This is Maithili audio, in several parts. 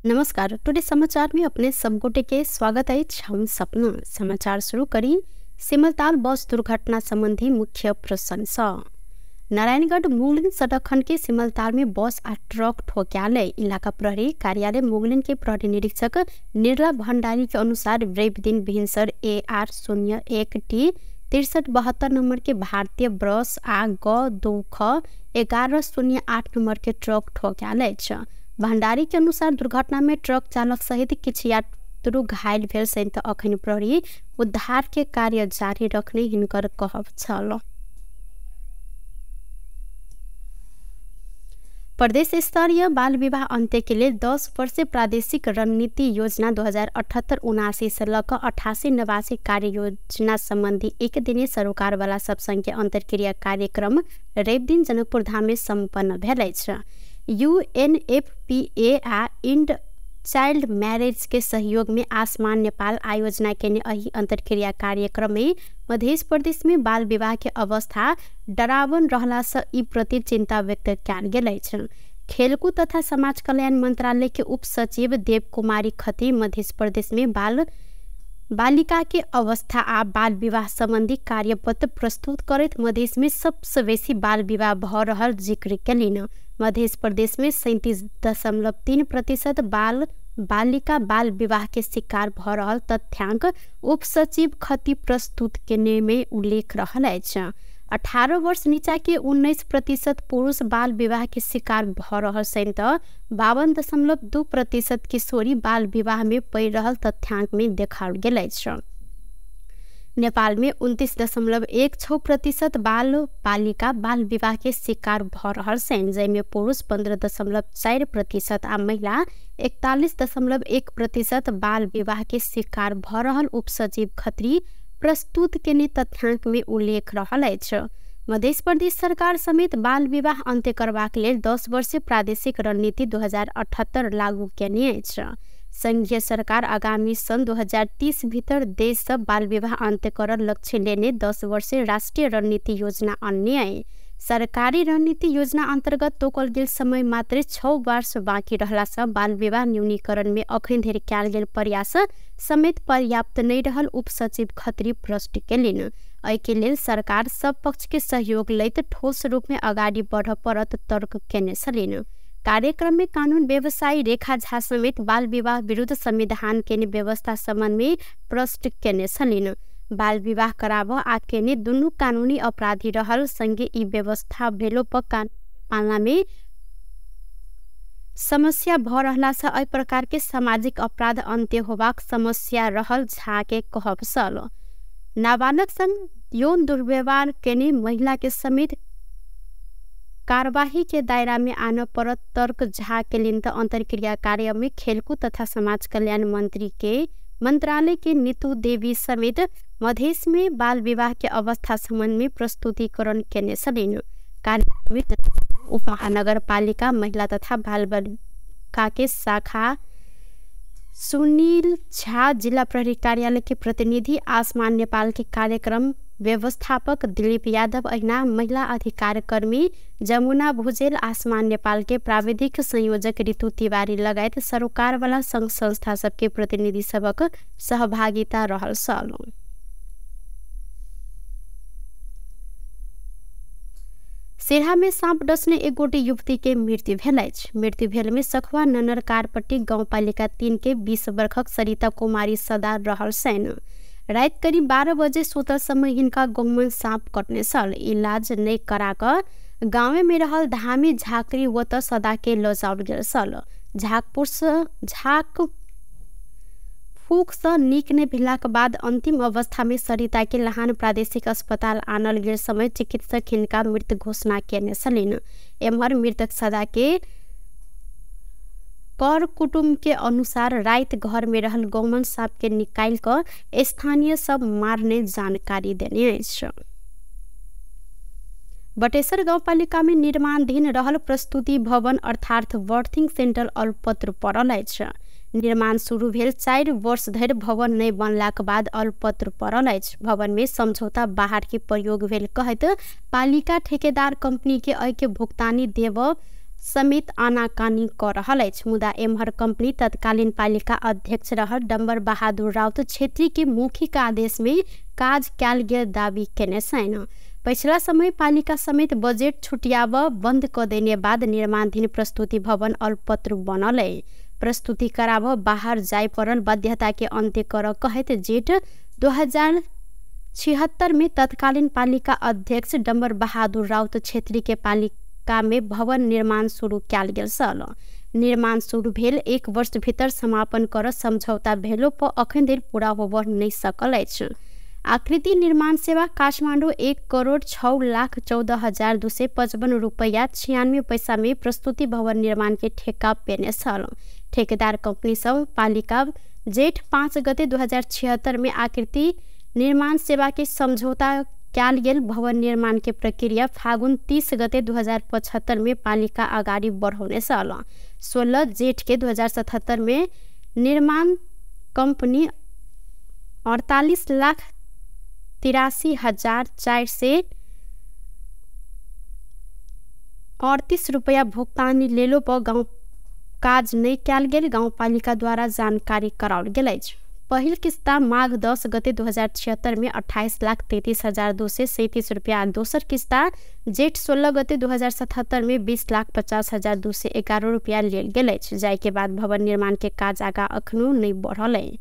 नमस्कार, टुडे समाचार में अपने सब गोटे के स्वागत अछि। हम सपना समाचार शुरू करी सिमलताल बस दुर्घटना संबंधी मुख्य प्रसंग सँ। नारायणगढ़ मुगलिन सड़क खंड के सिमलताल में बस आ ट्रक ठोक्याल। इलाका प्रहरी कार्यालय मुगलिन के प्रहरी निरीक्षक निर्ला भंडारी के अनुसार रवि दिन भिनसर AR 01 T 6372 number के भारतीय बस आ ग 2 ख 1108 नंबर के ट्रक ठोक्याल अछि। भंडारी के अनुसार दुर्घटना में ट्रक चालक सहित किछु यात्रु घायल भेल सहित अखन प्रहरी उद्धार के कार्य जारी रखने हिनकर कहब छल। प्रदेश स्तरीय बाल विवाह अंत्य के लेल 10 वर्षीय प्रादेशिक रणनीति योजना 2078-79 से लऽ कऽ 88-89 कार्य योजना संबंधी एक दिने सरोकारवाला सब संघ के अंतर्क्रिया कार्यक्रम रवि दिन जनकपुर धाम में सम्पन्न भेल अछि। UNFPA आ इंड चाइल्ड मैरिज के सहयोग में आसमान नेपाल आयोजना केने एहि अंतर्क्रिया कार्यक्रम में मध्य प्रदेश में बाल विवाह के अवस्था डरावन रहला से ई प्रति चिंता व्यक्त कयल गेल अछि। खेलकूद तथा समाज कल्याण मंत्रालय के उप सचिव देव कुमारी खती मध्य प्रदेश में बाल बालिका के अवस्था आ बाल विवाह संबंधी कार्यपत्र प्रस्तुत करैत मधेश में सबसे बेसी बाल विवाह भ रहल जिक्र केलनि। मध्य प्रदेश में 37.3% बाल बालिका बाल विवाह के शिकार भ रहल तथ्यांक उप सचिव खती प्रस्तुत केने में उल्लेख रहल अछि। 18 वर्ष नीचा के 19% पुरुष बाल विवाह के शिकार भ रहल छनि त 52.2% किशोरी बाल विवाह में पड़ि रहल तथ्यांक में देखाओल गेल अछि। नेपाल में 29.16% बाल बालिका बाल विवाह के शिकार भ रहल छनि, जाहिमे पुरुष 15.4% आ महिला 41.1% बाल विवाह के शिकार भ रहल उप सचिव खत्री प्रस्तुत केने तथ्यांक में उल्लेख रहल अछि। मध्य प्रदेश सरकार समेत बाल विवाह अंत्य करबाक लेल 10 वर्षीय प्रादेशिक रणनीति 2078 लागू केने अछि। संघीय सरकार आगामी सन् 2030 भीतर देश से बाल विवाह अंत्य कर लक्ष्य लेने 10 वर्षीय राष्ट्रीय रणनीति योजना अन्य सरकारी रणनीति योजना अंतर्गत तोकल गेल समय मात्र 6 वर्ष बाँकी रहला से बाल विवाह न्यूनीकरण में अखन धरि कयल गेल प्रयास समेत पर्याप्त नहि रहल उप सचिव खत्री प्रश्न केलनि। एहिके लेल सरकार सब पक्ष के सहयोग लैत ठोस रूप में अगाडि बढ़ पड़त तर्क केने छलनि। कार्यक्रम में कानून व्यवसायी रेखा झा समेत बाल विवाह विरुद्ध संविधान केने व्यवस्था संबंध में प्रश्न केने छलनि। बाल विवाह कराब आ केने दुनू कानूनी अपराधी रहल संगे ई व्यवस्था भेलो पर कानून पालना में समस्या भ रहला से एहि प्रकार के सामाजिक अपराध अंत्य होबाक समस्या रहल झा के कहब छल। नाबालग संग यौन दुर्व्यवहार केने महिला के समेत कार्यवाही के दायरा में आन पड़त तर्क झा केलनि त अंतर्क्रिया कार्य में खेलकूद तथा समाज कल्याण मंत्री के मंत्रालय के नीतू देवी समेत मधेश में बाल विवाह के अवस्था संबंध में प्रस्तुतिकरण केने छलनि। कार्यक्रम में उप महानगरपालिका महिला तथा बाल बालिका के शाखा सुनील झा, जिला प्रहरी कार्यालय के प्रतिनिधि आसमान नेपाल के कार्यक्रम व्यवस्थापक दिलीप यादव, अहिना महिला अधिकार कर्मी जमुना भुजेल, आसमान नेपाल के प्राविधिक संयोजक ऋतु तिवारी लगायत सरोकारवाला संघ संस्था सबके प्रतिनिधि सबक सहभागिता रहल छल। सिरहा में सांप डसने एक गोटे युवती के मृत्यु भेल अछि। मृत्यु भेल में सखुआ ननर कारपट्टी गाउँपालिका 3 के 20 वर्षक सरिता कुमारी सदा रहल छनि। रात करीब 12 बजे सुतल समय हिनका गहुमन सांप कटने छल। इलाज नहि करा कऽ गाँवे में रहल धामी झाकरी ओतऽ सदा के लऽ जाओल गेल छल। झाक फूक से नीक नहि भेलाक बाद अंतिम अवस्था में सरिता के लहान प्रादेशिक अस्पताल आनल गेल समय चिकित्सक हिनका मृत घोषणा केने छलनि। एम्हर मृतक सदा के कर कुटुम्ब के अनुसार रात घर में रहल गौमन सांप के निकालि कऽ स्थानीय सब मारने जानकारी देने अछि। बटेसर गाउँपालिका में निर्माणाधीन रहल प्रस्तुति भवन अर्थात बर्थिंग सेंटर अल्पत्र पड़ल अछि। निर्माण शुरू भेल 4 वर्ष धरि भवन नहि बनलाक बाद अल्पत्र पड़ल अछि। भवन में समझौता बाहर के प्रयोग भेल कहैत पालिका ठेकेदार कंपनी के एहि के भुगतानी देब समेत आनाकानी क रहल अछि। मुदा एम्हर कंपनी तत्कालीन पालिका अध्यक्ष रहल डम्बर बहादुर राउत छेत्री के मौखिक आदेश में काज कयल गेल दावी केने छनि। पछिला समय पालिका समेत बजेट छुटियाब बंद क देने बाद निर्माणाधीन प्रस्तुति भवन अल्पत्र बनल अछि। प्रस्तुति कराब बाहर जाय पड़ल बाध्यता के अंत्य कर कहैत जेठ 2076 में तत्कालीन पालिका अध्यक्ष डम्बर बहादुर राउत छेत्री के पालिका में भवन निर्माण शुरू कयल गेल छल। निर्माण शुरू भेल 1 वर्ष भीतर समापन कर समझौता भेलो पर अखन धरि पूरा होबऽ नहि सकल अछि। आकृति निर्माण सेवा काठमाडौँ 1,06,14,255 रुपैया 96 पैसा में प्रस्तुति भवन निर्माण के ठेका पेने छल। ठेकेदार कंपनी सब पालिका जेठ 5 गते 2076 में आकृति निर्माण सेवा के समझौता कयल गेल भवन निर्माण के प्रक्रिया फागुन 30 गते 2075 में पालिका अगाडि बढ़ौने छल। 16 जेठ के 2077 में निर्माण कंपनी 48,83,438 रुपैया भुक्तानी लेलो पर गाउँ काज नहि कयल गेल गाउँपालिका द्वारा जानकारी कराओल गेल अछि। पहिल किस्ता माघ 10 गते 2076 में 28,33,237 रुपया आ दोसर किस्ता जेठ 16 गते 2077 में 20,50,211 रुपया लेल गेल अछि। जाहि के बाद भवन निर्माण के काज आगा अखनो नहि बढ़ल अछि।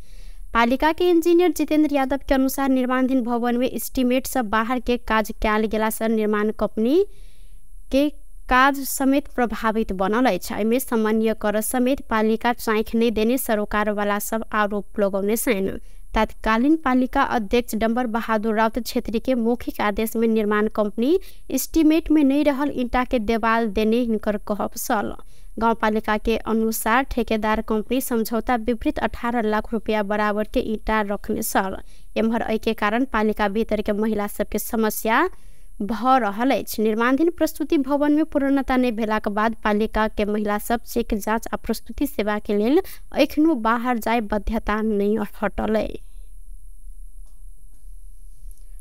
पालिका के इंजीनियर जितेंद्र यादव के अनुसार निर्माणाधीन भवन में एस्टीमेट सब बाहर के काज कयल गेला से निर्माण कंपनी के काज समेत प्रभावित बनल अछि। एहिमे समन्वय कर समेत पालिका चाँखि नहि देने सरोकारवाला सब आरोप लगौने छनि। तत्कालीन पालिका अध्यक्ष डम्बर बहादुर राउत छेत्री के मौखिक आदेश में निर्माण कंपनी एस्टीमेट में नहीं रहल ईंटा के देवाल देने हिनकर कहब छल। गाउँपालिका के अनुसार ठेकेदार कंपनी समझौता विपरीत 18 लाख रुपया बराबर के ईंटा रखने छल। एम्हर एहि के कारण पालिका भीतर के महिला सबके समस्या भ रहल अछि। निर्माणाधीन प्रस्तुति भवन में पूर्णता नहि भेलाक बाद पालिका के महिला सब चेक जाँच आ प्रस्तुति सेवा के लेल एखनो बाहर जाय बाध्यता नहि हटल अछि।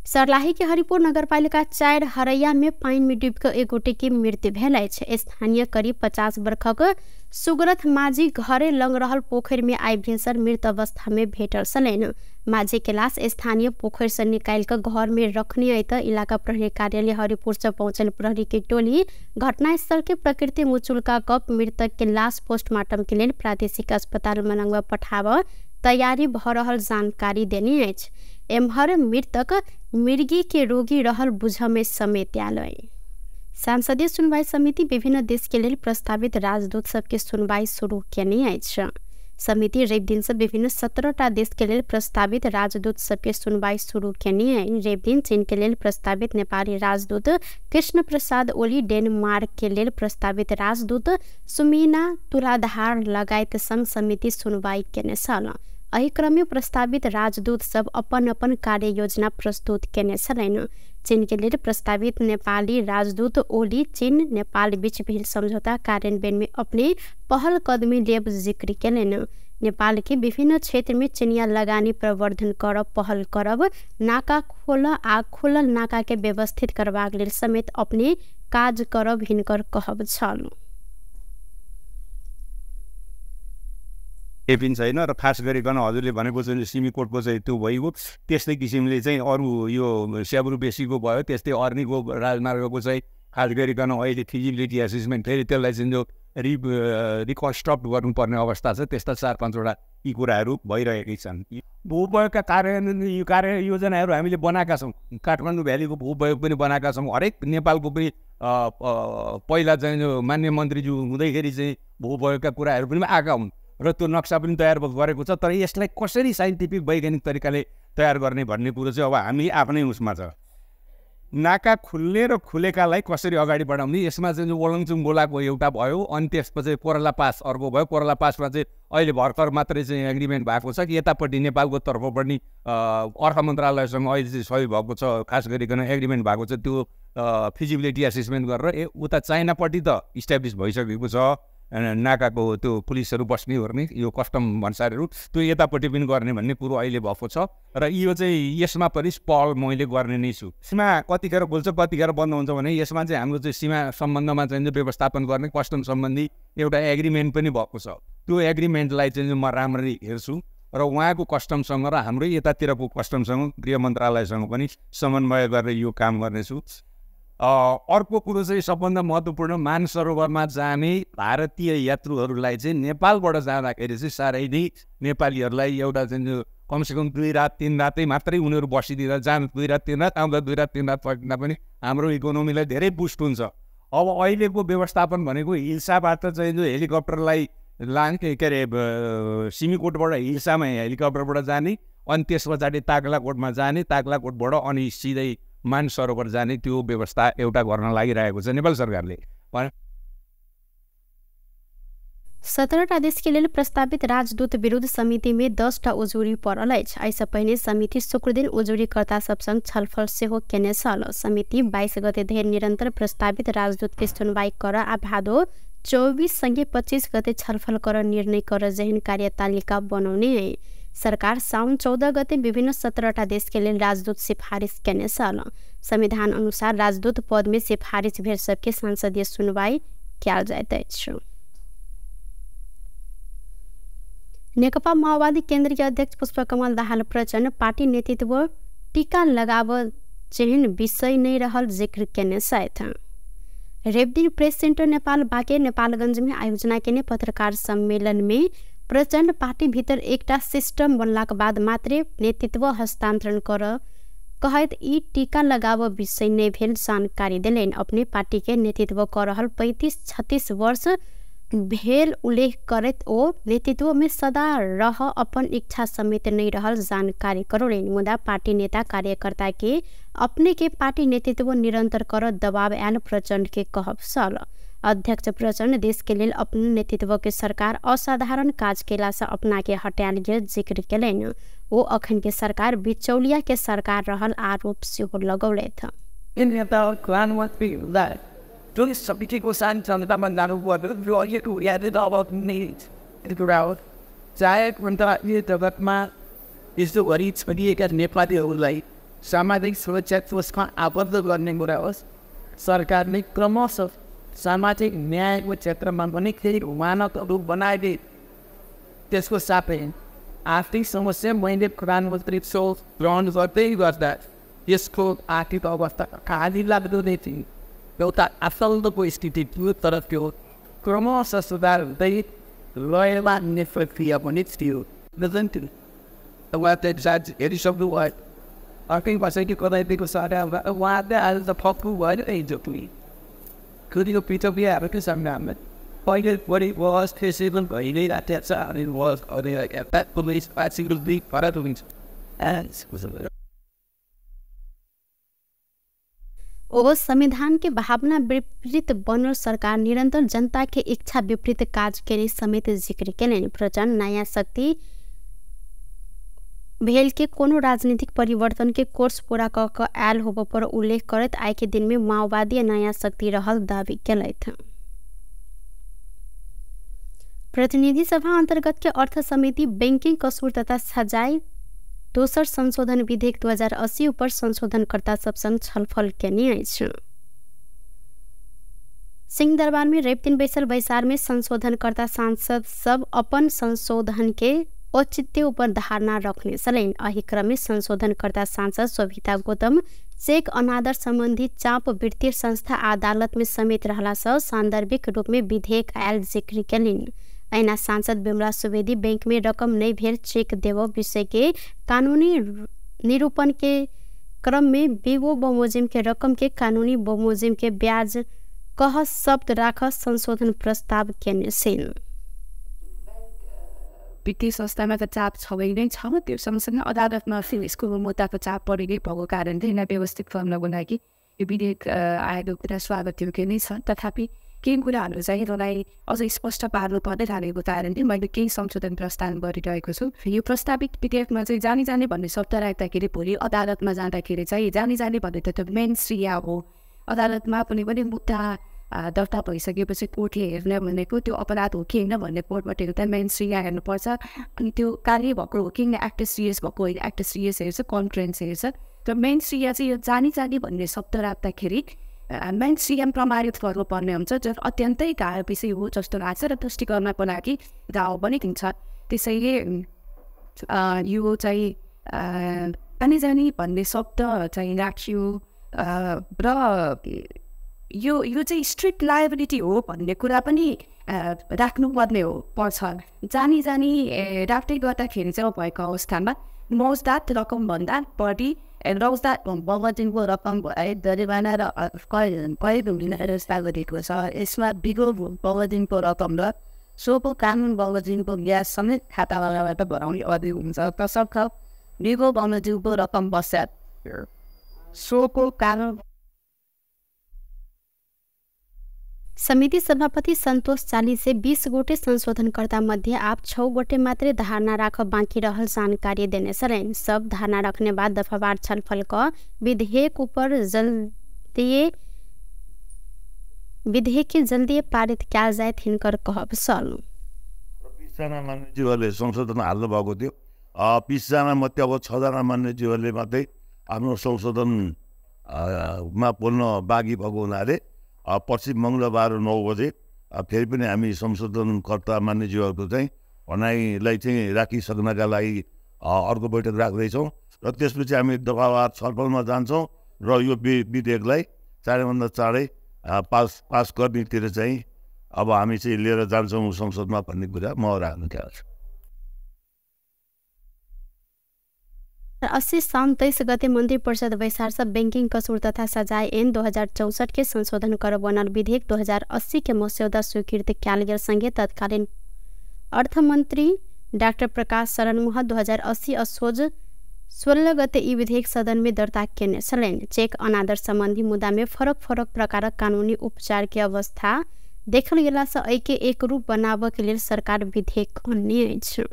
सर्लाही के हरिपुर नगरपालिका 4 हरैया में पानि में डूबि कऽ एक गोटे के मृत्यु भेल अछि। स्थानीय करीब 50 वर्षक सुगरथ माझी घरे लग रहल पोखरि में आइ भिनसर मृत अवस्था में भेटल छलनि। माझी के लाश स्थानीय पोखरि से निकालि कऽ घर में रखने अइ तऽ इलाका प्रहरी कार्यालय हरिपुर से पहुंचल प्रहरी के टोली घटनास्थल के प्रकृति मुचुल्का कऽ मृतक के लाश पोस्टमार्टम के लेल प्रादेशिक अस्पताल मलंगवा पठाबऽ तैयारी भऽ रहल जानकारी देने अछि। एम्हर मृतक मिर्गी के रोगी रहल बुझऽ में समेत आयल अछि। संसदीय सुनवाई समिति विभिन्न देश के लेल प्रस्तावित राजदूत सबके सुनवाई शुरू केने अछि। समिति रवि दिन से विभिन्न 17टा देश के लेल प्रस्तावित राजदूत सबके सुनवाई शुरू केने अछि। रवि दिन चीन के लेल प्रस्तावित नेपाली राजदूत कृष्ण प्रसाद ओली, डेनमार्क के लेल प्रस्तावित राजदूत सुमीना तुलाधार लगायत संग समिति सुनवाई केने छल। एहि क्रम में प्रस्तावित राजदूत सब अपन अपन कार्य योजना प्रस्तुत केने छलनि। चीन के लेल प्रस्तावित नेपाली राजदूत ओली चीन नेपाल बीच भेल समझौता कार्यान्वयन में अपने पहल कदमी लेब जिक्र केलनि। नेपाल के विभिन्न क्षेत्र में चीनिया लगानी प्रवर्धन करब पहल करब, नाका खोल आ खुलल नाका के व्यवस्थित करबाक लेल समेत अपने काज करब हिनकर कहब छल। पनि छैन र खास गरिकन हजुरले भनेको चाहिँ सिमीकोटको चाहिँ त्यो भइगयो। त्यस्तै किसिमले चाहिँ अरू यो स्याब्रु बेसीको भयो, त्यस्तै अर्नीको राजमार्गको चाहिँ खास गरिकन अहिले फिजिबिलिटी एसेसमेन्ट फेरि त्यसलाई चाहिँ जो रिकन्स्ट्रक्ट गर्नुपर्ने अवस्था छ। त्यस्ता 4-5वटा यी कुराहरू भइरहेकै छन्। भूपयोगका कार्य योजनाहरू हामीले बनाएका छौँ। काठमाडौँ भ्यालीको भूपयोग पनि बनाएका छौँ। हरेक नेपालको पनि पहिला चाहिँ मान्य मन्त्रीज्यू हुँदैखेरि चाहिँ भूपयोगका कुराहरू पनि आएका हुन् र त्यो नक्सा पनि तयार गरेको छ। तर यसलाई कसरी साइन्टिफिक वैज्ञानिक तरिकाले तयार गर्ने भन्ने कुरो चाहिँ अब हामी आफ्नै उसमा छ। नाका खुल्ने र खुलेकालाई कसरी अगाडि बढाउने, यसमा चाहिँ ओलङचुङ गोलाको एउटा भयो, अनि त्यसपछि कोरला पास अर्को भयो। कोरला पासमा चाहिँ अहिले भर्खर मात्रै चाहिँ एग्रिमेन्ट भएको छ कि यतापट्टि नेपालको तर्फपट्टि अर्थ मन्त्रालयसँग अहिले चाहिँ सही भएको छ, खास गरिकन एग्रिमेन्ट भएको छ। त्यो फिजिबिलिटी एसेसमेन्ट गरेर ए उता चाइनापट्टि त इस्ट्याब्लिस भइसकेको छ, नाकाको त्यो पुलिसहरू बस्ने ओर्ने यो कस्टम भन्सारहरू त्यो यतापट्टि पनि गर्ने भन्ने कुरो अहिले भएको छ र यो चाहिँ यसमा पनि पहल मैले गर्ने नै छु। सीमा कतिखेर खोल्छ कतिखेर बन्द हुन्छ भने यसमा चाहिँ हाम्रो चाहिँ सीमा सम्बन्धमा चाहिँ व्यवस्थापन गर्ने कस्टम सम्बन्धी एउटा एग्रिमेन्ट पनि भएको छ। त्यो एग्रिमेन्टलाई चाहिँ म राम्ररी हेर्छु र उहाँको कस्टमसँग र हाम्रो यतातिरको कस्टमसँग गृह मन्त्रालयसँग पनि समन्वय गरेर यो काम गर्नेछु। अर्को कुरो चाहिँ सबभन्दा महत्त्वपूर्ण, मानसरोवरमा जाने भारतीय यात्रुहरूलाई चाहिँ नेपालबाट जाँदाखेरि चाहिँ साह्रै नै नेपालीहरूलाई एउटा चाहिँ कमसेकम 2 रात 3 रातै मात्रै उनीहरू बसिदिँदा जानु 2 रात 3 रात आउँदा 2 रात 3 रात फर्किँदा पनि हाम्रो इकोनोमीलाई धेरै बुस्ट हुन्छ। अब अहिलेको व्यवस्थापन भनेको हिल्साबाट चाहिँ जो हेलिकप्टरलाई लाने के अरे सिमीकोटबाट हिल्सामा हेलिकप्टरबाट जाने अनि त्यस पछाडि ताक्लाकोटमा जाने, ताक्लाकोटबाट अनि सिधै मानसरोवर जाने त्यो व्यवस्था एउटा गर्न लागिरहेको छ नेपाल सरकारले। 17टा देश के लेल प्रस्तावित राजदूत विरुद्ध समिति में 10टा उजुरी पड़ल अछि। एहिसँ पहिने समिति शुक्रदिन उजुरीकर्ता सब संग छलफल सेहो केने छल। समिति 22 गते धरि निरंतर प्रस्तावित राजदूत के सुनवाई कर आ भादो 24 संगे 25 गते छलफल कर निर्णय कर जेहन कार्यतालिका बनौने है। सरकार साउन 14 गते विभिन्न 17टा देश के लेल राजदूत सिफारिश केने छल। संविधान अनुसार राजदूत पद में सिफारिश भेल सबके संसदीय सुनवाई कयल जाइत अछि। नेकपा माओवादी केंद्र के अध्यक्ष पुष्पकमल दाहाल प्रचण्ड पार्टी नेतृत्व टीका लगाव जेहन विषय नहीं रहल जिक्र केने छथि। रविदिन प्रेस सेंटर नेपाल बाँके नेपालगंज में आयोजना केने पत्रकार सम्मेलन में प्रचण्ड पार्टी भीतर एकटा सिस्टम बनलाक बाद मात्रे नेतृत्व हस्तांतरण कर कहैत ई टीका लगाव विषय नहीं भेल जानकारी देलनि। अपने पार्टी के नेतृत्व कर रहल 35-36 वर्ष भेल उल्लेख करैत ओ नेतृत्व में सदा रह अपन इच्छा समेत नहीं रहल जानकारी करौलनि। मुदा पार्टी नेता कार्यकर्ता के अपने के पार्टी नेतृत्व निरंतर कर दबाव आयल प्रचण्ड के कहब छल। अध्यक्ष प्रचण्ड देश के लेल अपन नेतृत्व के सरकार असाधारण काज केला से अपना के हटायल गेल जिक्र केलनि। ओ अखन के सरकार बिचौलिया के सरकार रहल आरोप सेहो लगौलथि। जुन समितिको सानो चाहे अन्तर्राष्ट्रिय जगतमा यसो गरी छोडिएका नेपालीहरूलाई सामाजिक सुरक्षा कोषमा आबद्ध गर्ने कुरा होस्, सरकारले क्रमशः सामाजिक न्यायको क्षेत्रमा पनि केही मानकहरू बनाइदिए। त्यसको साथै आर्थिक समस्या मैले प्रधानमन्त्रीत्व ग्रहण गर्दै गर्दा यसको आर्थिक अवस्था खाली लाग्दो नै थियो, एउटा आसल्दको स्थिति थियो, तर त्यो क्रमशः सुधार हुँदै लयमा हुने प्रक्रिया पनि थियो। हेरिसक्नु भयो अर्कै भाषा कदाइदिएको सरकार उहाँले आज त फक्नु भएन हिजो पनि खुदीको पिटोपियाहरूकै सामना पहिले बढी was फेसिबल भइ नै राखेको छ। अनि वाज ओ संविधान के भावना विपरीत बनल सरकार निरंतर जनता के इच्छा विपरीत काज के समेत जिक्र केलनि। प्रचण्ड नया शक्ति भेल के कोनो राजनीतिक परिवर्तन के कोर्स पूरा क क आयल होब पर उल्लेख करैत आइ के दिन में माओवादी नया शक्ति रहल दावी केलथि। प्रतिनिधि सभा अंतर्गत के अर्थ समिति बैंकिंग कसूर तथा सजाय दोसर संशोधन विधेयक 2080 उपर संशोधनकर्ता सब संग छलफल केने अछि। सिंहदरबार में रविदिन बैसल बैसार में संशोधनकर्ता सांसद सब अपन संशोधन के औचित्य ऊपर धारणा रखने छलनि। एहि क्रम में संशोधनकर्ता सांसद शोभिता गौतम चेक अनादर संबंधी चाप वित्तीय संस्था अदालत में समेत रहला सँ सांदर्भिक रूप में विधेयक आयल जिक्र केलनि। एना सांसद बिमला सुवेदी बैंक में रकम नहीं भेल चेक देव विषय के कानूनी निरूपण के क्रम में बीओ बमोजिम के रकम के कानूनी बमोजिम के ब्याज कह शब्द राख संशोधन प्रस्ताव केने छन्। वित्तीय संस्थामा त चाप छँदै नै छ, त्यो सँगसँगै अदालतमा फेरि यसको मुद्दाको चाप परेकै भएको कारणले यसलाई व्यवस्थित गर्नको लागि यो विधेयक आएको कुरा स्वागत योग्य नै छ। तथापि केही कुराहरू चाहिँ यसलाई अझ स्पष्ट पार्नु पर्दै लागेको कारणले मैले केही संशोधन प्रस्ताव गरिरहेको छु। यो प्रस्तावित विधेयकमा चाहिँ जाने जाने भन्ने शब्द राख्दाखेरि भोलि अदालतमा जाँदाखेरि चाहिँ जाने जाने भन्ने त त्यो मेन श्रिया हो। अदालतमा कुनै पनि मुद्दा दर्ता भइसकेपछि कोर्टले हेर्ने भनेको त्यो अपराध हो कि होइन भन्ने कोर्टबाट हेर्दा मेन्स रिया हेर्नुपर्छ, अनि त्यो कार्य भएको हो कि एक्ट सिरियस भएको होइन, एक्ट सिरियस हेर्छ, कन्ट्रेन्स हेर्छ। र मेन्स रिया चाहिँ यो जानी जानी भन्ने शब्द राख्दाखेरि मेन्स रिया प्रमाणित गर्नुपर्ने हुन्छ, जो अत्यन्तै गाह्रो विषय हो जस्तो लाग्छ र पुष्टि गर्नको लागि गाह्रो पनि हुन्छ। त्यसैले यो चाहिँ जानी जानी भन्ने शब्द चाहिँ राखियो र यो यो चाहिँ स्ट्रिक्ट लायबिलिटी हो भन्ने कुरा पनि राख्नुपर्ने हो पर्छ। जानी जानी राख्दै गर्दाखेरि चाहिँ भएको अवस्थामा मौजदात रकमभन्दा बढी रौजदात बमोजिमको रकम जरिवाना र कैद हुने व्यवस्था गरिएको छ। यसमा बिगो बमोजिमको रकम र सोको कानुन बमोजिमको ब्याज समेत खाताबाट भराउने अवधि हुन्छ। तसर्थ बिगो बमोजिमको रकम पश्चात सोको कानुन। समिति सभापति सन्तोष चालिसे 20 गोटे संशोधनकर्ता मध्ये आप 6 गोटे मात्रै धारणा राख बाँकी रहल जानकारी देने छलनि। सब धारणा रखने बाद दफावार छलफल क विधेयक ऊपर विधेयक के जल्दी पारित कयल जायत हिनकर कहब छल। 20 जना मान्यज्यूहरूले संशोधन हाल्नु भएको थियो। 20 जना मध्ये अब 6 जना मान्यज्यूहरूले मात्रै आफ्नो संशोधन मा बोल्न बाँकी भएको हुनाले पर्सि मङ्गलबार 9 बजे फेरि पनि हामी संशोधनकर्ता मान्यज्यूहरूको चाहिँ भनाइलाई चाहिँ राखिसक्नका लागि अर्को बैठक राख्दैछौँ र त्यसपछि हामी दफावार छलफलमा जान्छौँ र यो विधेयकलाई चाँडैभन्दा चाँडै पास गर्नेतिर चाहिँ अब हामी चाहिँ लिएर जान्छौँ संसदमा भन्ने कुरा म राख्न चाहन्छु। 80 साउन 23 गते मन्त्री परिषद बैसार से बैंकिंग कसूर तथा सजाय ऐन 2064 के संशोधन कर बनल विधेयक 2080 के मस्यौदा स्वीकृत कयल गेल संगे तत्कालीन अर्थमंत्री डाक्टर प्रकाश शरण मोह 2080 असोज 16 गते ई विधेयक सदन में दर्ता केने छलनि। चेक अनादर संबंधी मुद्दा में फरक फरक प्रकारक कानूनी उपचार के अवस्था देखल गेला से एहि एक रूप बनाबऽ के लेल सरकार विधेयक अनने अछि।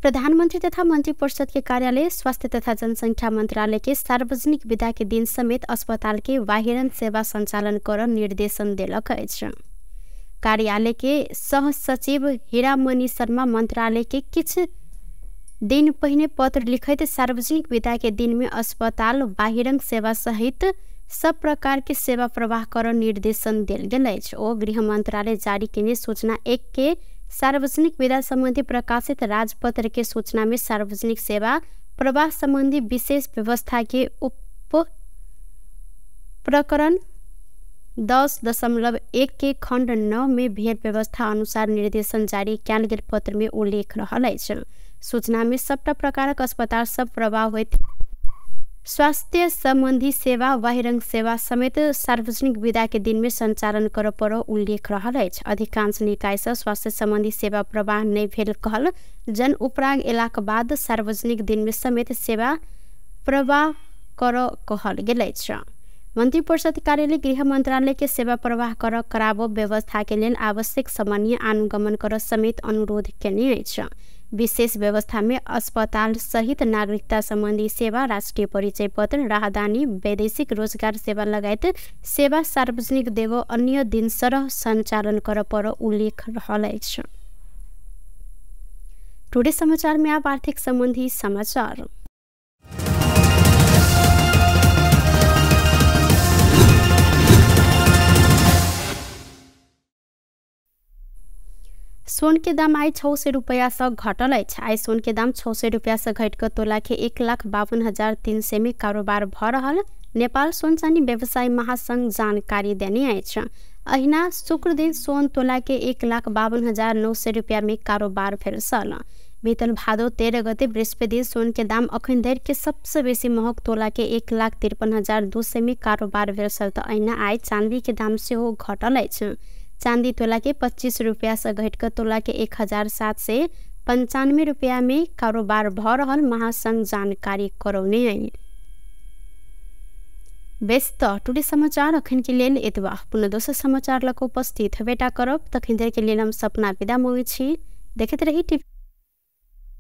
प्रधानमंत्री तथा मंत्री परिषद के कार्यालय स्वास्थ्य तथा जनसंख्या मंत्रालय के सार्वजनिक विदा के दिन समेत अस्पताल के बाहिरन सेवा संचालन कर निर्देशन देलक अछि। कार्यालय के सह सचिव हीरामणि शर्मा मंत्रालय के किछ दिन पहिने पत्र लिखैत सार्वजनिक विदा के दिन में अस्पताल बाहिरन सेवा सहित सब प्रकार के सेवा प्रवाह कर निर्देशन देल गेल अछि। ओ गृह मंत्रालय जारी केने सूचना 1 के सार्वजनिक विदा संबंधी प्रकाशित राजपत्र के सूचना में सार्वजनिक सेवा प्रवाह संबंधी विशेष व्यवस्था के उप प्रकरण 10.1 के खंड 9 में भेल व्यवस्था अनुसार निर्देशन जारी कयल गेल पत्र में उल्लेख रहल अछि। सूचना में सबटा प्रकारक अस्पताल सब प्रवाह होइत स्वास्थ्य संबंधी सेवा बाहिरंग सेवा समेत सार्वजनिक विदा के दिन में संचालन कर पर उल्लेख रहल अछि। अधिकांश निकाय से स्वास्थ्य संबंधी सेवा प्रवाह नहि भेल कहल जन उपराग एलाक बाद सार्वजनिक दिन में समेत सेवा प्रवाह कर कहल गेल अछि। मंत्री परिषद कार्यालय गृह मंत्रालय के सेवा प्रवाह कर कराबो व्यवस्था के लेल आवश्यक समन्वय अनुगमन कर समेत अनुरोध केने अछि। विशेष व्यवस्था में अस्पताल सहित नागरिकता संबंधी सेवा, राष्ट्रीय परिचय पत्र, राहदानी, वैदेशिक रोजगार सेवा लगायत सेवा सार्वजनिक देव अन्य दिन सरह संचालन कर पर उल्लेख रहल अछि। टुडे समाचार में आप आर्थिक संबंधी समाचार। सोन के दाम आइ 600 रुपया से घटल अछि। आइ सोन के दाम 600 रुपया से घटि कऽ तोला के 1,52,300 में कारोबार भऽ रहल नेपाल सोन चानी व्यवसायी महासंघ जानकारी देने अछि। अहिना शुक्र दिन सोन तोला के 1,52,900 रुपया में कारोबार भेल छल। बीतल भादो 13 गते बृहस्पति दिन सोन के दाम अखन धरि के सबसे बेसी महग तोला के 1,53,200 में कारोबार भेल छल। तऽ अहिना आइ चांदी के दाम सेहो घटल अछि। चांदी तोला के 25 रुपया से घटि कऽ तोला के 1,795 रुपया में कारोबार भऽ रहल महासंघ जानकारी करौने अछि। बेस तऽ टुडे समाचार अखन के लेल एतबा। पुनः दोसर समाचार लऽ कऽ उपस्थित हेबेटा करब। तखन धरि के लेल हम सपना विदा मांगै छी। देखैत रही टीवी।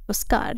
नमस्कार।